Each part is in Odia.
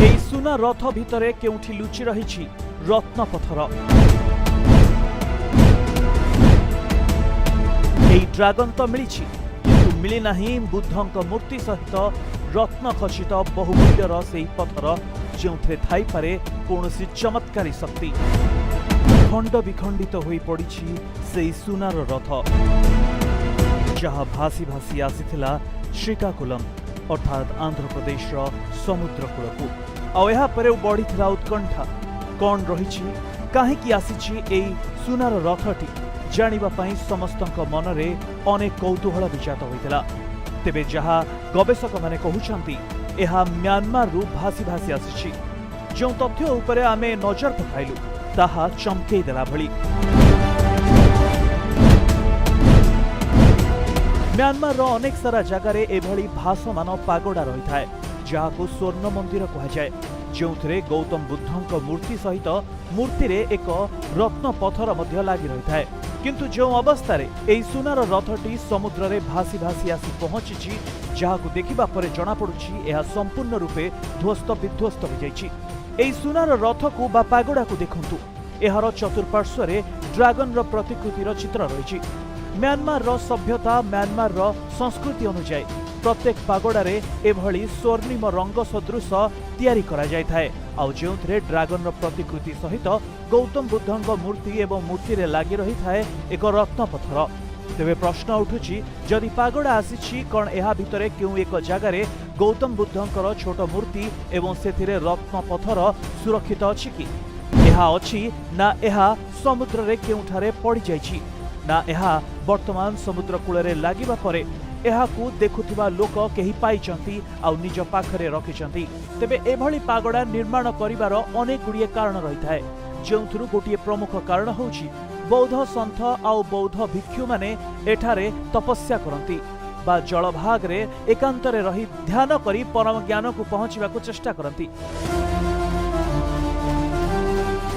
ଏହି ସୁନା ରଥ ଭିତରେ କେଉଁଠି ଲୁଚି ରହିଛି ରତ୍ନ ପଥର? ଏହି ଡ୍ରାଗନ ତ ମିଳିଛି, କିନ୍ତୁ ମିଳିନାହିଁ ବୁଦ୍ଧଙ୍କ ମୂର୍ତ୍ତି ସହିତ ରତ୍ନ ଖଚିତ ବହୁମୂଲ୍ୟର ସେଇ ପଥର, ଯେଉଁଥିରେ ଥାଇପାରେ କୌଣସି ଚମତ୍କାରୀ ଶକ୍ତି। ଖଣ୍ଡ ବିଖଣ୍ଡିତ ହୋଇ ପଡ଼ିଛି ସେଇ ସୁନାର ରଥ, ଯାହା ଭାସି ଭାସି ଆସିଥିଲା ଶ୍ରୀକାକୁଲମ, ଅର୍ଥାତ୍ ଆନ୍ଧ୍ରପ୍ରଦେଶର ସମୁଦ୍ର କୂଳକୁ। ଆଉ ଏହାପରେ ବଢ଼ିଥିଲା ଉତ୍କଣ୍ଠା। କ'ଣ ରହିଛି, କାହିଁକି ଆସିଛି ଏଇ ସୁନାର ରଥଟି, ଜାଣିବା ପାଇଁ ସମସ୍ତଙ୍କ ମନରେ ଅନେକ କୌତୂହଳ ବି ଜାତ ହୋଇଥିଲା। ତେବେ ଯାହା ଗବେଷକମାନେ କହୁଛନ୍ତି, ଏହା ମ୍ୟାନମାରରୁ ଭାସି ଭାସି ଆସିଛି। ଯେଉଁ ତଥ୍ୟ ଉପରେ ଆମେ ନଜର ପକାଇଲୁ, ତାହା ଚମକେଇ ଦେଲା ଭଳି। ମ୍ୟାନମାରର ଅନେକ ସାରା ଜାଗାରେ ଏଭଳି ଭାସମାନ ପାଗୋଡ଼ା ରହିଥାଏ, ଯାହାକୁ ସ୍ୱର୍ଣ୍ଣ ମନ୍ଦିର କୁହାଯାଏ, ଯେଉଁଥିରେ ଗୌତମ ବୁଦ୍ଧଙ୍କ ମୂର୍ତ୍ତି ସହିତ ମୂର୍ତ୍ତିରେ ଏକ ରତ୍ନ ପଥର ମଧ୍ୟ ଲାଗି ରହିଥାଏ। କିନ୍ତୁ ଯେଉଁ ଅବସ୍ଥାରେ ଏହି ସୁନାର ରଥଟି ସମୁଦ୍ରରେ ଭାସି ଭାସି ଆସି ପହଞ୍ଚିଛି, ଯାହାକୁ ଦେଖିବା ପରେ ଜଣାପଡୁଛି ଏହା ସମ୍ପୂର୍ଣ୍ଣ ରୂପେ ଧ୍ୱସ୍ତ ବିଧ୍ୱସ୍ତ ହୋଇଯାଇଛି। ଏହି ସୁନାର ରଥକୁ ବା ପାଗୋଡ଼ାକୁ ଦେଖନ୍ତୁ। ଏହାର ଚତୁଃପାର୍ଶ୍ୱରେ ଡ୍ରାଗନର ପ୍ରତିକୃତିର ଚିତ୍ର ରହିଛି। ମ୍ୟାନମାରର ସଭ୍ୟତା, ମ୍ୟାନମାରର ସଂସ୍କୃତି ଅନୁଯାୟୀ ପ୍ରତ୍ୟେକ ପାଗୋଡ଼ାରେ ଏଭଳି ସ୍ୱର୍ଣ୍ଣିମ ରଙ୍ଗ ସଦୃଶ ତିଆରି କରାଯାଇଥାଏ, ଆଉ ଯେଉଁଥିରେ ଡ୍ରାଗନର ପ୍ରତିକୃତି ସହିତ ଗୌତମ ବୁଦ୍ଧଙ୍କ ମୂର୍ତ୍ତି ଏବଂ ମୂର୍ତ୍ତିରେ ଲାଗି ରହିଥାଏ ଏକ ରତ୍ନ ପଥର। ତେବେ ପ୍ରଶ୍ନ ଉଠୁଛି, ଯଦି ପାଗୋଡ଼ା ଆସିଛି, କ'ଣ ଏହା ଭିତରେ କେଉଁ ଏକ ଜାଗାରେ ଗୌତମ ବୁଦ୍ଧଙ୍କର ଛୋଟ ମୂର୍ତ୍ତି ଏବଂ ସେଥିରେ ରତ୍ନ ପଥର ସୁରକ୍ଷିତ ଅଛି କି? ଏହା ଅଛି ନା ଏହା ସମୁଦ୍ରରେ କେଉଁଠାରେ ପଡ଼ିଯାଇଛି, ନା ଏହା ବର୍ତ୍ତମାନ ସମୁଦ୍ର କୂଳରେ ଲାଗିବା ପରେ ଏହାକୁ ଦେଖୁଥିବା ଲୋକ କେହି ପାଇଛନ୍ତି ଆଉ ନିଜ ପାଖରେ ରଖିଛନ୍ତି? ତେବେ ଏଭଳି ପାଗୋଡ଼ା ନିର୍ମାଣ କରିବାର ଅନେକ ଗୁଡ଼ିଏ କାରଣ ରହିଥାଏ, ଯେଉଁଥିରୁ ଗୋଟିଏ ପ୍ରମୁଖ କାରଣ ହେଉଛି ବୌଦ୍ଧ ସନ୍ଥ ଆଉ ବୌଦ୍ଧ ଭିକ୍ଷୁମାନେ ଏଠାରେ ତପସ୍ୟା କରନ୍ତି ବା ଜଳଭାଗରେ ଏକାନ୍ତରେ ରହି ଧ୍ୟାନ କରି ପରମ ଜ୍ଞାନକୁ ପହଞ୍ଚିବାକୁ ଚେଷ୍ଟା କରନ୍ତି,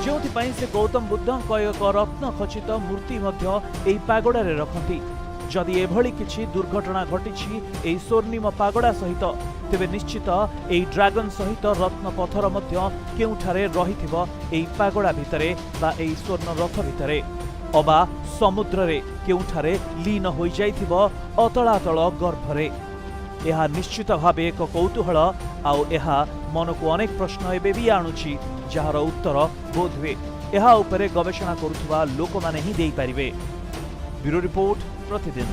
ଯେଉଁଥିପାଇଁ ସେ ଗୌତମ ବୁଦ୍ଧଙ୍କ ଏକ ରତ୍ନ ଖଚିତ ମୂର୍ତ୍ତି ମଧ୍ୟ ଏହି ପାଗୋଡ଼ାରେ ରଖନ୍ତି। ଯଦି ଏଭଳି କିଛି ଦୁର୍ଘଟଣା ଘଟିଛି ଏହି ସ୍ୱର୍ଣ୍ଣିମ ପାଗୋଡ଼ା ସହିତ, ତେବେ ନିଶ୍ଚିତ ଏହି ଡ୍ରାଗନ ସହିତ ରତ୍ନ ପଥର ମଧ୍ୟ କେଉଁଠାରେ ରହିଥିବ ଏହି ପାଗୋଡ଼ା ଭିତରେ ବା ଏହି ସ୍ୱର୍ଣ୍ଣ ରଥ ଭିତରେ, ଅବା ସମୁଦ୍ରରେ କେଉଁଠାରେ ଲୀନ ହୋଇଯାଇଥିବ ଅତଳାତଳ ଗର୍ଭରେ। ଏହା ନିଶ୍ଚିତ ଭାବେ ଏକ କୌତୂହଳ, ଆଉ ଏହା ମନକୁ ଅନେକ ପ୍ରଶ୍ନ ଏବେ ବି ଆଣୁଛି, ଯାହାର ଉତ୍ତର ବୋଧହୁଏ ଏହା ଉପରେ ଗବେଷଣା କରୁଥିବା ଲୋକମାନେ ହିଁ ଦେଇପାରିବେ। ବ୍ୟୁରୋ ରିପୋର୍ଟ, ପ୍ରତିଦିନ।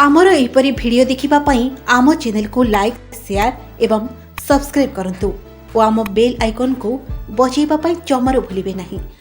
ଆମର ଏହିପରି ଭିଡ଼ିଓ ଦେଖିବା ପାଇଁ ଆମ ଚ୍ୟାନେଲକୁ ଲାଇକ୍, ସେୟାର ଏବଂ ସବସ୍କ୍ରାଇବ୍ କରନ୍ତୁ ଓ ଆମ ବେଲ୍ ଆଇକନ୍କୁ ବଜାଇବା ପାଇଁ ଜମାରୁ ଭୁଲିବେ ନାହିଁ।